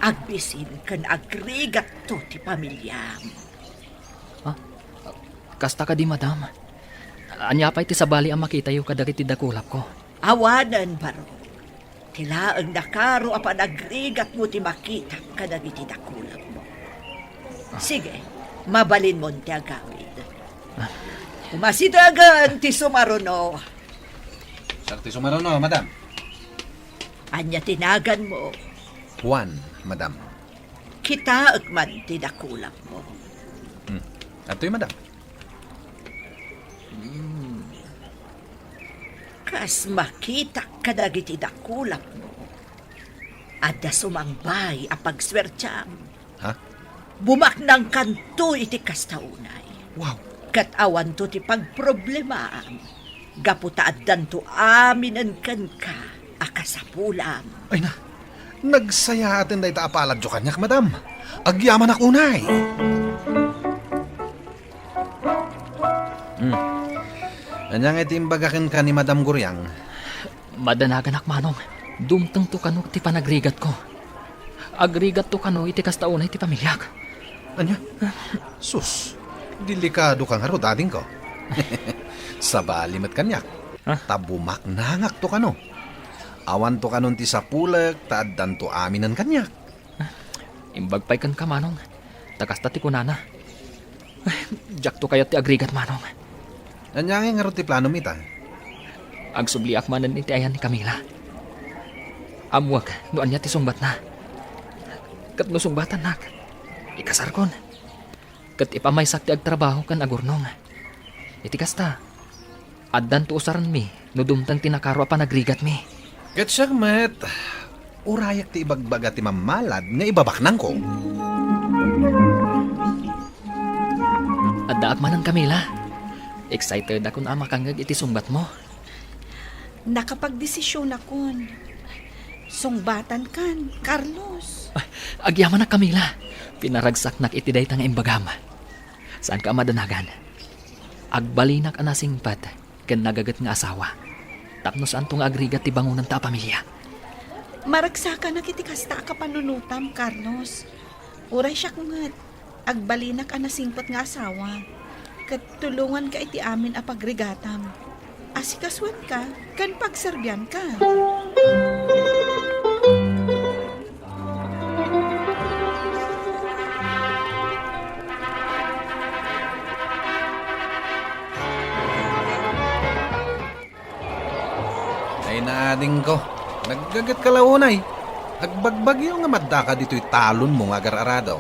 Agbisin ken agrigatto ti pamiliam. Ah, kasta kadi, Madam? Ania pay ti sabali a makitayo kadagiti dakulapko? Awanen, Barok. Ti laeng nakaro a panagrigatmo ti makitak kadagiti dakulapmo. Sige, mabalinmon ti agawid. Umasidegen ti sumaruno. Siak ti sumaruno, Madam. Ania ti naganmo? Juan, Madam. Kitaek man ti dakulapmo. Hmm. Adtoy, Madam. Hmm. Kas makitak kadagiti dakulapmo, adda sumangbay a pagsuertiam. Ha? Bumaknangkanto iti kasta unay. Wow. Ket awanto ti pagproblemaam, gapu ta addanto aminen kenka a kasapulam. Ay na, nagsayaaten dayta a paladyo kaniak, Madam. Agyamanak unay. Hmm. Ania ngay ti imbaga kenka ni Madam Guriang? Madanaganak, Manong. Dumtengto kano ti panagrigatko. Agrigatto kano iti kasta unay ti pamiliak. Ania? Sus, delikadoka ngarud, adingko. Sabali met kaniak. Ah? Ta bumaknangakto kano. Awanto kanon ti sapulek ta addanto aminen kaniak. Imbag pay kenka, Manong, ta kasta ti kunana. Ay, diakto kayat ti agrigat, Manong. Ania ngay ngarud ti planom ita? Agsubliak manen iti ayan ni Camila. Ammoak no ania ti sungbatna. Ket no sungbatannak, ikasarkon. Ket ipamaysak ti agtrabaho ken agurnong. Iti kasta, addanto usarenmi no dumteng ti nakaro a panagrigatmi. Ket siak met, urayak ti ibagbaga ti mammalad nga ibabaknangko. Addaak manen, Camila. Excited akon a makangngeg iti sungbatmo. Nakapagdesisionakon. Sungbatankan, Carlos. Ay, agyamanak, Camila. Pinaragsaknak iti dayta nga imbagam. Saanka a madanagan. Agbalinak a nasingpet ken nagaget nga asawa. Tapno saanto nga agrigat ti bangonanta a pamilia. Maragsakanak iti kasta a kapanunotam, Carlos. Uray siak met, agbalinak a nasingpet nga asawa. Ket tulonganka iti amin a pagrigatam. Asikasuenka ken pagserbianka. Ay, naadingko. Naggaget ka la unay. Agbagbagyo nga maddaka ditoy talonmo nga agar-arado.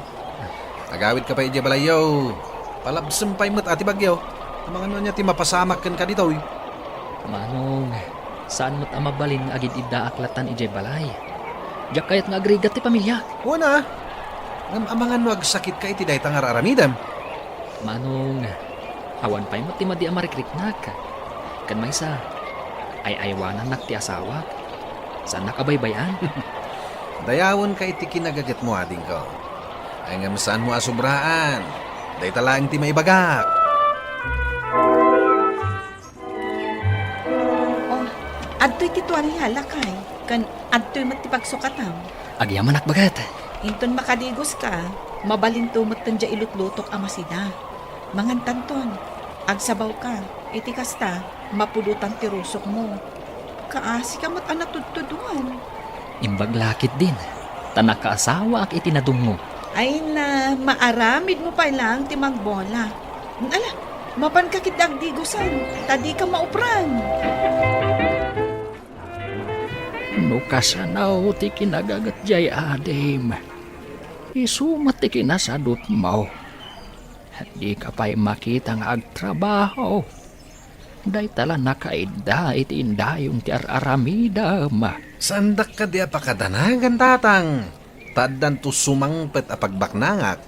Agawidka pay idiay balayyo. Palabsem pay met a ti bagyo. Amangan no ania ti mapasamak kenka ditoy. Manong, Saan met a mabalin nga agid-iddaak latan idiay balay. Diak kayat nga agrigat ti pamiliak. Wen a, ngem amangan no agsakitka iti dayta nga ar-aramidem. Manong, awan pay met ti madi a marikriknak. Ken maysa, ay-aywanannak ti asawak. Saannak a baybay-an. Dayawenka iti kinagagetmo, adingko. Ay ngem saanmo a sobraan. Dayta laeng ti maibagak. Oh, adtoy ti tuaria, lakay, ken adtoy met ti pagsukatam. Agyamanak, baket. Inton makadigoska, mabalinto met diay ilutlutok a masida. Mangantanton, agsabawka. Iti kasta, mapudotan ti rusokmo. Kaasika met a natudtuduan. Imbag la ketdin, ta nakaasawaak iti nadumngop. Ay na, maaramidmo pay laeng ti magbola. Ala, mapanka ketdi agdigosan, ta dika maupran. No kasano ti kinagaget diay adim, isu met ti kinasadutmo. Dika pay makita nga agtrabaho. Dayta la nakaidda iti indayong ti ar-aramidem. Saandak kadi a pakadanagan, tatang? Ta addanto sumangpet a pagbaknangak.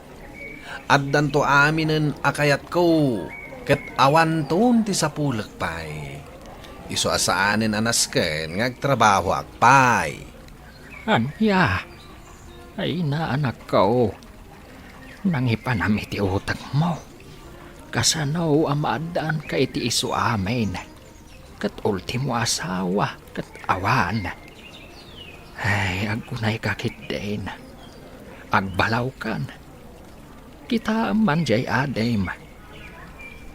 Addanto aminen a kayatko, ket awanton ti sapulek pay. Isu a saanen a nasken nga agtrabahoak pay. Ania? Ay, naanakko. Nangipanam iti utekmo. Kasano a maaddaanka iti isu amin? Ket ultimo asawa, ket awan. Ay, agkunayka ketdin. Agbalawkan. Kitaem man diay adim.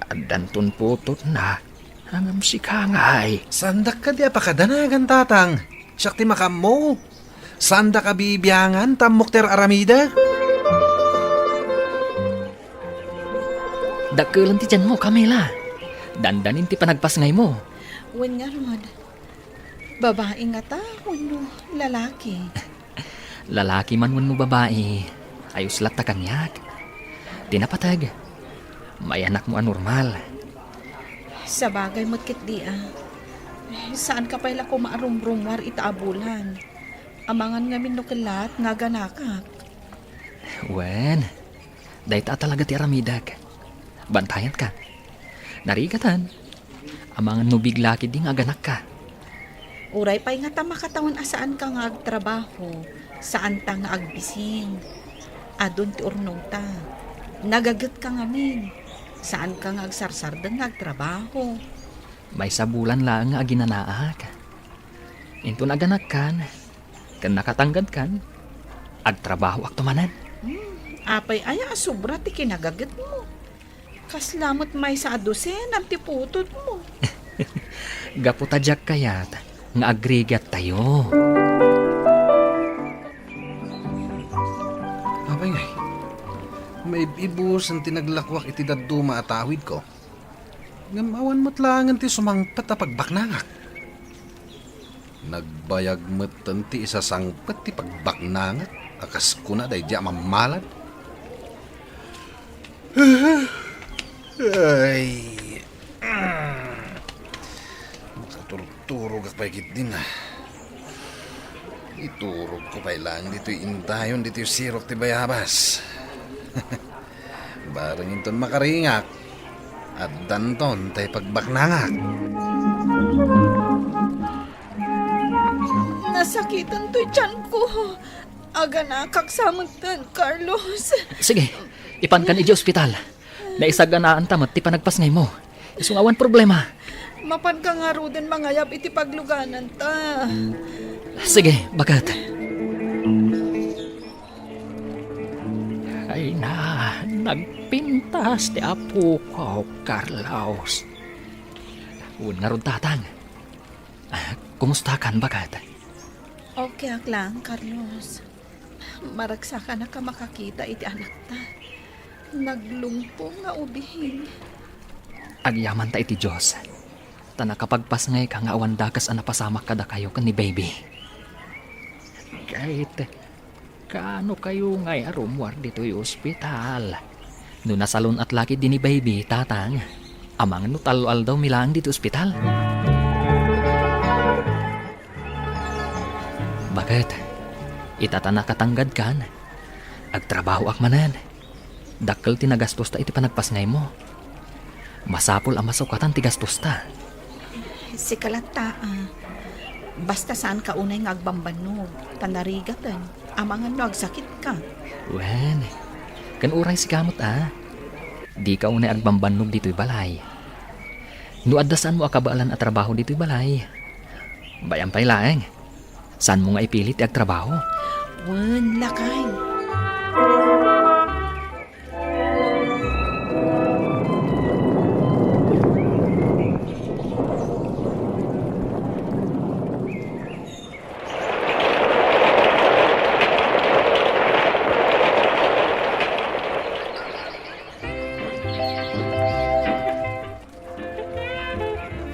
Addanton putotna, ngem sika ngay. Saandak kadi a pakadanagan, tatang? Siak ti makaammo. Saandak a bibiangan, ta ammok ti ar-aramidek. Dakkelen ti tianmo, Camila. Dandanin ti panagpasngaymo. Wen ngarud, babai ngata wenno lalaki? Lalaki man wenno babai, ayos latta kaniak. Ti napateg, mayanakmo a normal. Sabagay met ketdi a. Saanka pay la koma a rumrumuar ita a bulan. Amangan ngamin no kellat nga aganakak. Wen, dayta a talaga ti aramidek. Bantayanka. Narigaten, amangan no bigla ketdi nga aganakka. Uray pay ngata makatawen a saanka nga agtrabaho, saanta nga agbisin. Adun ti urnongta. Nagagetka ngamin. Saanka nga agsarsardeng nga agtrabaho. Maysa bulan laeng nga aginanaak. Inton aganakkan, ken nakatanggadkan, agtrabahoakto manen. Hmm, apay aya a sobra ti kinagagetmo? Kasla met maysa a dosenam ti putotmo. Gapu ta diak kayat nga agrigattayo. Apay ngay, maib-ibusen ti naglakuak iti dadduma a tawidko. Ngem awan met laengen ti sumangpet a pagbaknangak. Nagbayag metten ti isasangpet ti pagbaknangak a kas kuna daydi a mammalad. Ay. Makaturturogak pay ketdin. Iturogko pay laeng ditoy indayon ditoy sirok ti bayabas. Bareng inton makaringak, addanton tay pagbaknangak. Nasakiten toy tianko. Aganakak sa metten, Carlos. Sige, ipankan idiay ospital. Naisaganaanta met ti panagpasngaymo. Isu nga awan problema. Mapanka ngaruden mangayab iti paglugananta. Sige, baket. Ay na, nagpintas ti apok, Carlos. Wen ngarud, tatang. Ah, kumustakan, baket? Okay ak lang, Carlos. Maragsakan a makakita iti anakta. Naglungpong nga ubing. Agyamanta iti Dios, ta nakapagpasngayka nga awan dakes a napasamak kadakayo ken ni baby. Ket kaano kayo ngay a rummuar ditoy ospital? No nasalun-at la ketdi ni baby, tatang, amangan no tallo aldawmi laeng ditoy ospital. Baket, ita ta nakatanggad kan, agtrabahoak manen. Dakkel ti nagastosta iti panagpasngaymo. Masapul a masukatan ti gastosta. Sika latta, a. Basta saanka unay nga agbambannog, ta narigaten, amangan no agsakitka. Wen, ken uray sika met, a. Dika unay agbambannog ditoy balay. No adda saanmo a kabaelan a trabaho ditoy balay, bay-am pay laeng. Saanmo nga ipili ti agtrabaho? Wen, lakay.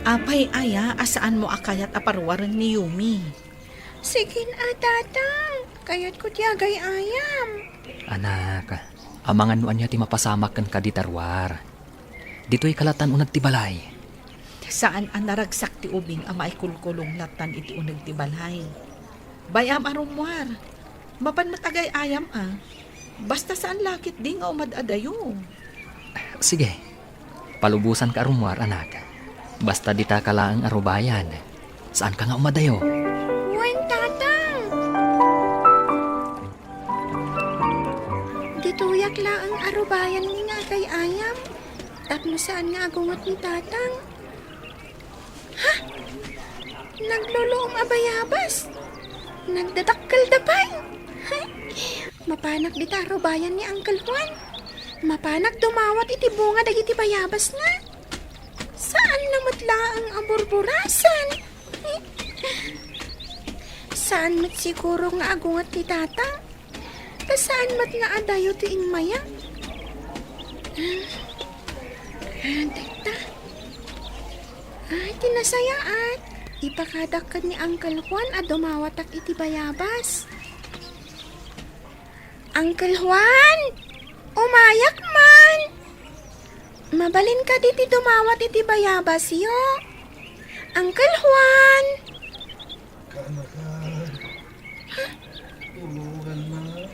Apay aya a saanmo a kayat a paruaren ni Yumi? Sige a, Tatang. Kayatko ti agay-ayam. Anak, amangan no ania ti mapasamak kenka dita ruar. Ditoyka latta uneg ti balay. Saan a naragsak ti ubing a maikulkulong latta iti uneg ti balay. Bay-am a rummuar. Mapan met agay-ayam a. Basta saan la ketdi nga umad-adayo. Sige. Palubosanka a rummuar, anak. Basta ditaka laeng a rubayan. Saanka nga umadayo? Wen, Tatang. Ditoyak laeng a rubayanmi nga agay-ayam. Tapno saan nga agunget ni Tatang. Ha? Nagluluom a bayabas? Nagdadakkelda pay? Mapanak dita a rubayan ni Uncle Juan. Mapanak dumawat iti bunga dagiti bayabasna. Saanna met laeng a burburasan. Saan met siguro nga agunget ni Tatang. Ta saan met nga adayo ti immaya? Ah, ah, dayta. Ay, ti nasayaat. Ipakadak ken ni Uncle Juan a dumawatak iti bayabas. Uncle Juan! Umayak man! Mabalin kadi ti dumawat iti bayabasyo? Uncle Juan! Kaanakan, tulongannak.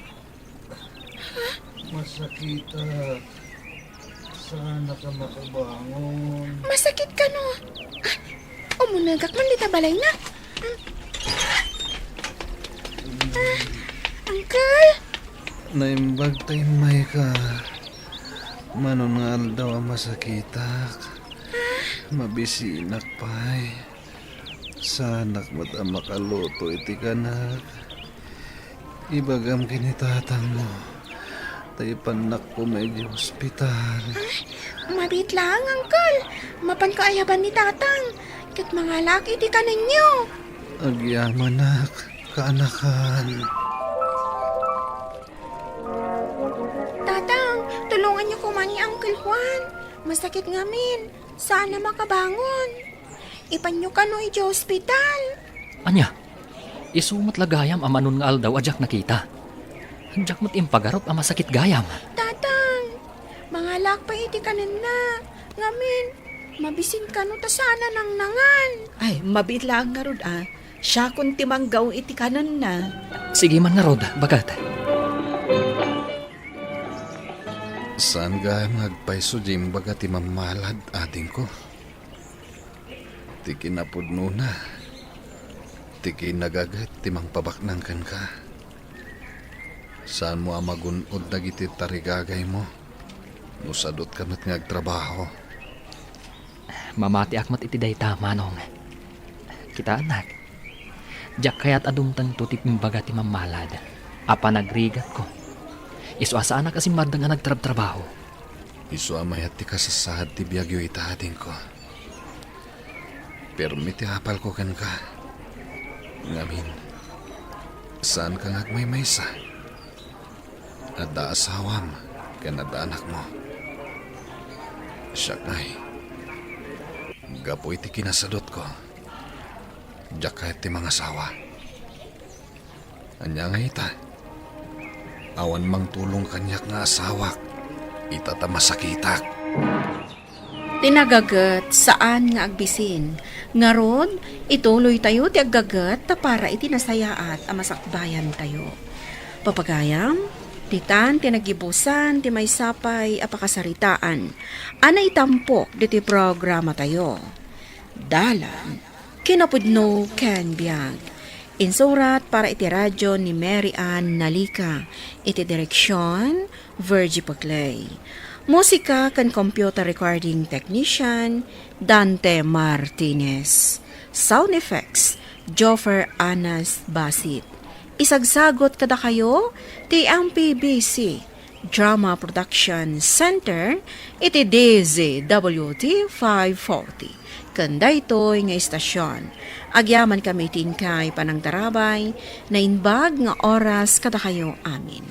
Masakitak. Saannak a makabangon. Masakit kano? Ah, umunegak man dita balayna. Mm. Ah, Uncle? Naimbag ta immayka. Manon nga aldaw a masakitak. Ah. Mabisinak pay. Saanak met a makaluto iti kanak. Ibagam ken ni tatangmo, ta ipannak koma idiay ospital. Ah, mabiit laeng, Uncle. Mapanko ayaban ni Tatang, ket mangalaak iti kanenyo. Agyamanak, kaanakan. Tatang, tulonganyo koma ni Uncle Juan. Masakit ngamin. Saan a makabangon. Ipanyo kano idiay ospital. Ania? Isu met la gayam a manon nga aldaw a diak nakita. Diak met impagarup a masakit gayam. Tatang, mangalaak pay iti kanenna. Ngamin, mabisin kano ta saan a nangnangan. Ay, mabiit laeng ngarud a. Siakon ti manggao iti kanenna. Sige man ngarud, baket. Saan gayam nga agpayso diay imbaga ti mammalad, adingko? Ti kinapudnona, ti kinagaget ti mangpabaknang kenka. Saanmo a magun-od dagiti tarigagaymo no sadutka met nga agtrabaho. Mamatiak met iti dayta, Manong. Kitaennak, diak kayat a dumtengto ti imbaga ti mammalad a panagrigatko. Isu a saanak a simmardeng a nagtrabtrabaho. Isu a mayat ti kasasaad ti biagyo ita, adingko. Permi ti apalko kenka. Ngamin, saanka nga agmaymaysa. Adda asawam ken adda anakmo. Siak ngay, gapu iti kinasadutko, diak kayat ti mangasawa. Ania ngay ita? Awan mangtulong kaniak nga asawak. Ita ta masakitak. Ti nagaget, saan nga agbisin. Ngarud, ituloytayo ti aggaget ta para iti nasayaat a masakbayantayo. Papagayam, ditan ti nagibusan ti maysa pay a pakasaritaan a naitampok diti programatayo. Dalan, kinapudno ken biag. Insurat para iti radyo ni Mary Ann Nalica. Iti direksion, Virgie Paclay. Musika ken computer recording technician, Dante Martinez. Sound effects, Joffer Anas Basit. Isagsagot kadakayo ti M P B C Drama Production Center iti D Z W T five forty. Ken daytoy nga istasion, agyaman kami ti inkay panangtarabay, naimbag nga oras kadakayo amin.